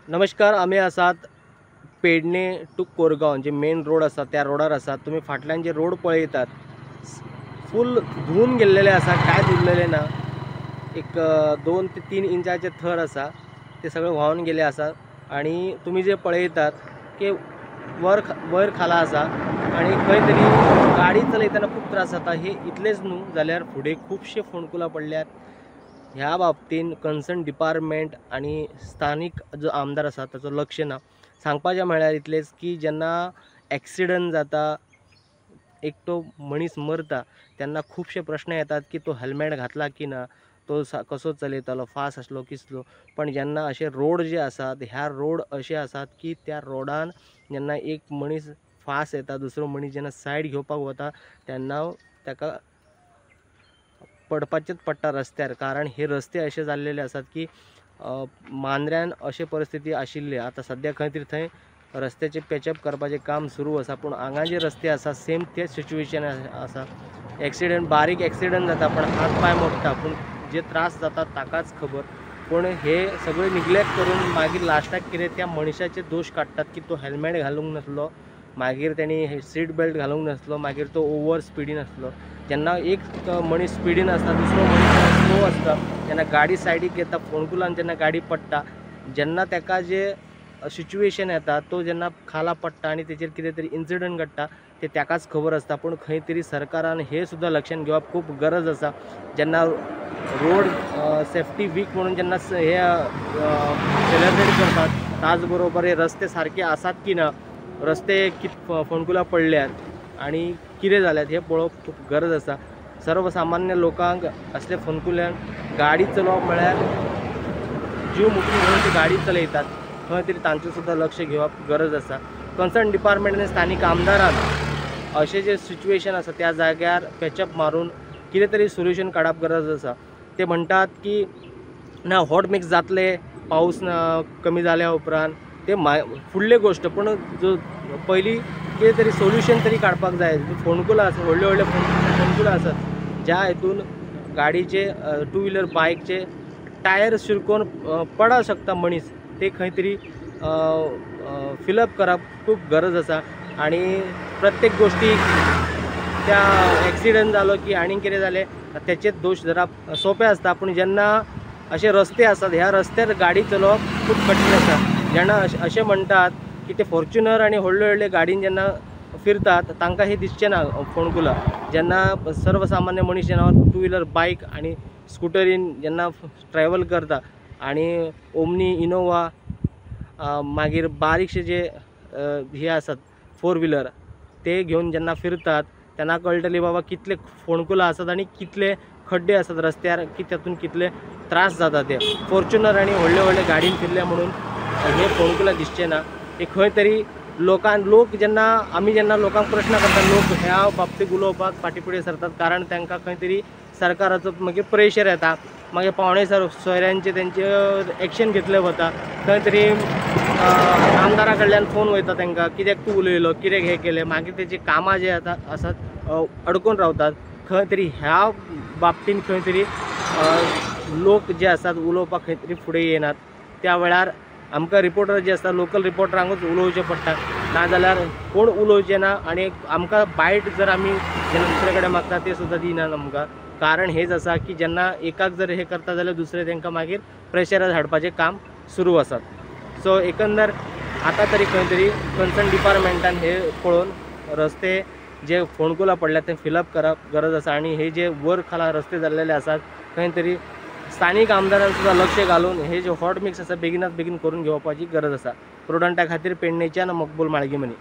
नमस्कार, आमी आसात पेडणे टू कोरगांव जे मेन रोड आसा त्या रोडार आसात। तुमी फाटल्यान जे रोड पळयतात फूल धुवून गेल्लेले आसा, कांयच उरलेलें ना। एक 2 ते 3 इंचाचे थर आसा ते सगळे व्हांवन गेले आसा आनी तुमी जे पळयतात की वयर खाला आसा आनी खंय तरी गाडी चलयतना खूब त्रास जाता। हे इतलेच न्हू जाल्यार फुडें खुबशे फोंडकुलां पडल्यात। ह्या बाबतीन कन्सर्न डिपार्टमेंट आनी स्थानीक जो आमदार आसा ताचो लक्ष ना। सांगपाचें म्हळ्यार इतलेंच की जेन्ना एक्सिडंट जाता, एकटो मनीस मरता तेन्ना खुबशे प्रश्न येतात की तो हेल्मेट घातला की ना, तो कसो चलयतालो, फास्ट आसलो किसलो। पण जेन्ना अशे रोड जे आसात ह्या रोड अशे आसात की त्या रोडान जेन्ना एक मनीस फास्ट येता, दुसरो मनीस जेन्ना सायड घेवपाक वता तेन्ना ताका पडपाचेच पडटा रस्त्यार। कारण हे रस्ते अशे जाल्लेले आसात की मांद्र्यान अशे परिस्थिती आशिल्ली। आतां सद्या खंय तरी थंय रस्त्याचे पॅचअप करपाचें काम सुरू आसा, पूण हांगा जे रस्ते आसा सेम तेच सिच्युएशन आसा। एक्सिडंट, बारीक एक्सिडंट जाता पण हात पांय मोडटा, पूण जे त्रास जाता ताकाच खबर। पूण हे सगळे निग्लेक्ट करून मागीर लास्टाक कितें त्या मनशाचे दोश काडटात की तो हेल्मेट घालूंक नासलो, मागीर तेणी सीट बेल्ट घालूंक नासलो, मागीर तो ओवर स्पिडीन आसलो। जेन्ना एक मनीस स्पिडीन आसता, दुसरो मनीस स्लो आसता, जेन्ना गाडी सायडीक घेता फोंडकुलान जेन्ना गाडी पडटा, जेन्ना ताका जे सिच्युएशन येता तो जेन्ना खाला पडटा आनी तेचेर कितें तरी इन्सिडंट घडटा ते ताकाच खबर आसता। पूण खंय तरी सरकारान हे सुद्दां लक्षांत घेवप खूब गरज आसा। जेन्ना रोड सेफ्टी वीक म्हणून जेन्ना हे सेलेब्रेट करतात, त्याच बरोबर हे रस्ते सारके आसात की ना, रस्ते कित फोंडकुलां पडल्यात आनी कितें जाल्यात हें पळोवप खूब गरज आसा। सर्वसामान्य लोकांक असले फोंडकुल्यान गाडी चलोवप म्हळ्यार जीव मुठीन घेवन ती गाडी चलयतात, खंय तरी तांचें सुद्दां लक्ष घेवप गरज आसा। कन्सर्न डिपार्टमेंट आनी स्थानीक आमदारान अशें जें सिच्युएशन आसा त्या जाग्यार पॅचअप मारून कितें तरी सोल्युशन काडप गरज आसा। ते म्हणटात की ना हॉट मिक्स जातले पावस कमी जाल्या उपरांत, ते फुडली गोश्ट, पूण जो पयलीं कितें तरी सोल्युशन तरी काडपाक जाय। फोंडकुलां आसा, व्हडले व्हडले फोंडकुलां आसात ज्या हितून गाडीचे टू व्हिलर बायकचे टायर शिरकोवन पडा शकता मनीस, ते खंय तरी फिलअप करप खूब गरज आसा। आनी प्रत्येक गोश्टीक त्या एक्सिडंट जालो की आनी कितें जालें तेचेच दोश धरप सोंपें आसता, पूण जेन्ना अशे रस्ते आसात ह्या रस्त्यार गाडी चलोवप खूब कठीण आसा। जेन्ना अशें म्हणटात की ते फॉर्च्युनर आनी व्हडले व्हडले गाडीन जेन्ना फिरतात तांकां हें दिसचें ना फोंडकुलां। जेन्ना सर्वसामान्य मनीस जेन्ना टू व्हिलर बायक आनी स्कुटरीन जेन्ना ट्रॅवल करता आनी ओमनी, इनोवा, मागीर बारीकशे जे हे आसात फोर व्हिलर ते घेवन जेन्ना फिरतात तेन्ना कळटलें बाबा कितले फोंडकुलां आसात आनी कितले खड्डे आसात रस्त्यार, की तातूंत कितले त्रास जाता ते। फॉर्च्युनर आनी व्हडले व्हडले गाडीन फिरले म्हणून हे फोंडकुलां दिसचें ना। हे खंय तरी लोक जेन्ना आमी जेन्ना लोकांक प्रश्न करता, लोक ह्या बाबतींत उलोवपाक फाटीं फुडें सरतात, कारण तांकां खंय तरी सरकाराचो मागीर प्रेशर येता, मागीर पावणे सोयऱ्यांचे तेंचे एक्शन घेतले वता, खंय तरी आमदारा कडल्यान फोन वयता तांकां कित्याक तूं उलयलो, कित्याक हें केलें, मागीर तेजी कामां जे आतां आसात अडकून रावतात। खंय तरी ह्या बाबतींत खंय तरी लोक जे आसात उलोवपाक खंय तरी फुडें येनात। त्या वेळार आमकां रिपोर्टर जे आसता लोकल रिपोर्टरांकूच उलोवचें पडटा, नाजाल्यार कोण उलोवचें ना आनी आमकां बायट जर आमी जेन्ना दुसरे कडेन मागता ते सुद्दां दिनात आमकां। कारण हेच आसा की जेन्ना एकाक जर हें करता जाल्यार दुसरे तांकां मागीर प्रेशरार हाडपाचें काम सुरू आसात। सो एकंदर आतां तरी खंय तरी कन्सर्न डिपार्टमेंटान हे पळोवन रस्ते जे फोंडकुलां पडल्यात ते फिलअप करप गरज आसा आनी हे जे वर खाला रस्ते जाल्लेले आसात खंय तरी स्थानीक आमदारान सुद्दां लक्ष घालून हे जे हॉट मिक्स आसा बेगिनात बेगीन करून घेवपाची गरज आसा। प्रुडंटा खातीर पेडणेच्यान मकबूल माळगीमनी।